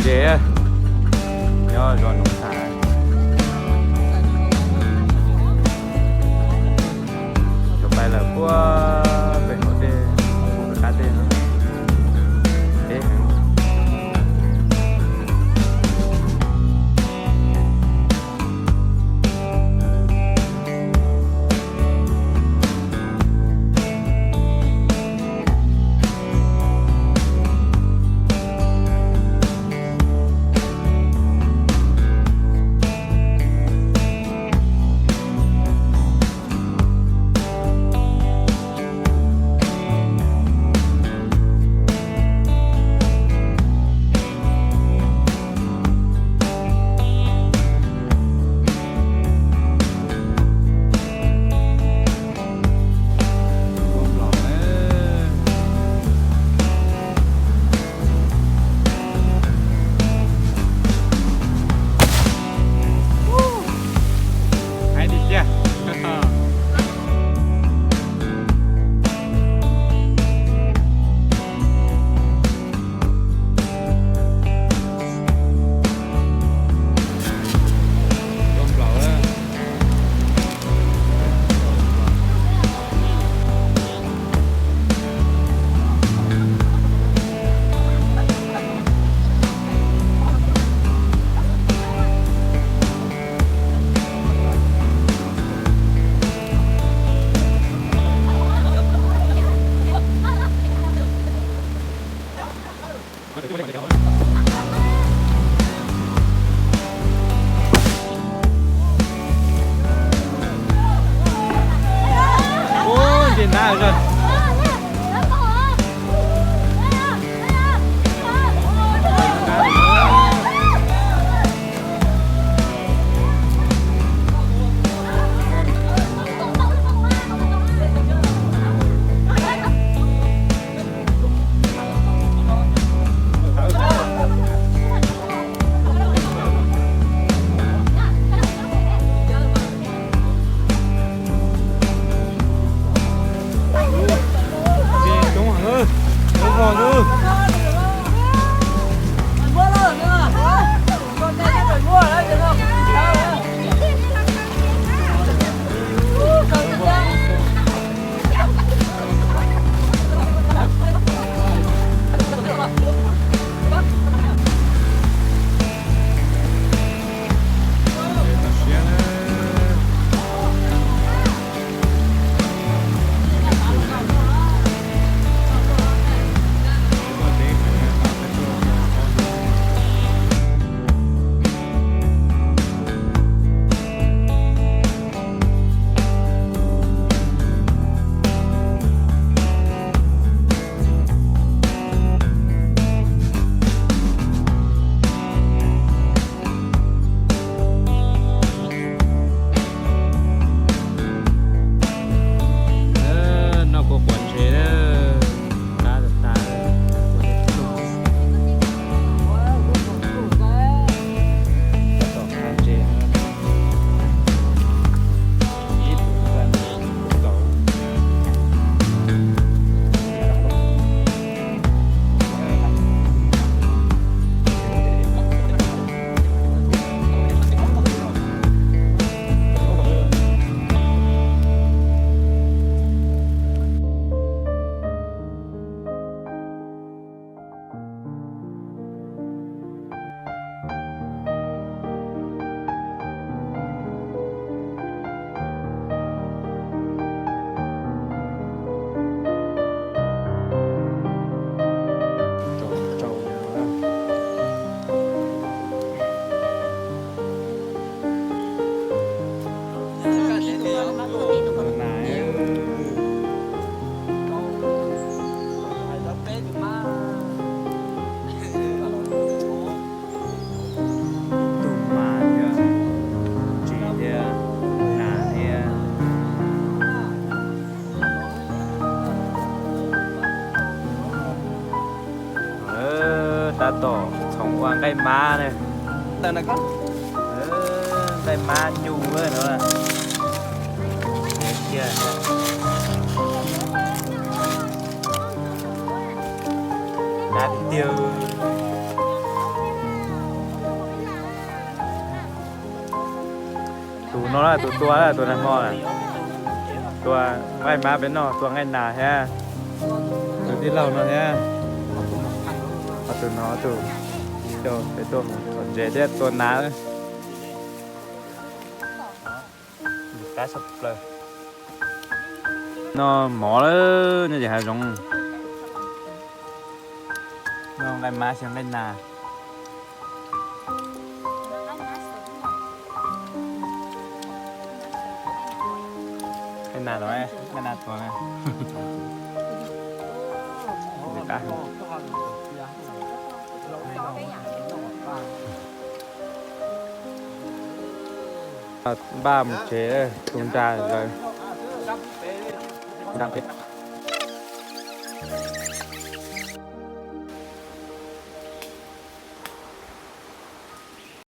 Ces nyob zos Noov Xas, cov pais lawm puag pem hauv tej, puag pem qab tej no. Deb heev. Heev tiag tiag. Noj kua quav ntses, qab tas tas. Tab tom qab ntses. Tus mas thiab, ntsis thiab, nas thiab. Tab tom txhoov ua nqaij mab ne. Nqaij mab nyuj no. Nab tiag tiag. Tus no na, tus tua na, tus nag hmo na. Tua nqaij mab peb noj, tua nqaij nas thiab. Tus tij laug no thiab. Ho tus no tus, peb tuaj mus txhom ntses thiab tua nas. Noj mov lawm, nyob ces hav zoov. Noj nqaij mab xyaw nqaij nas. Nqaij nas no, nqaij nas tuag na. Npaj mus tsev, tu nra lawm. Nra pem.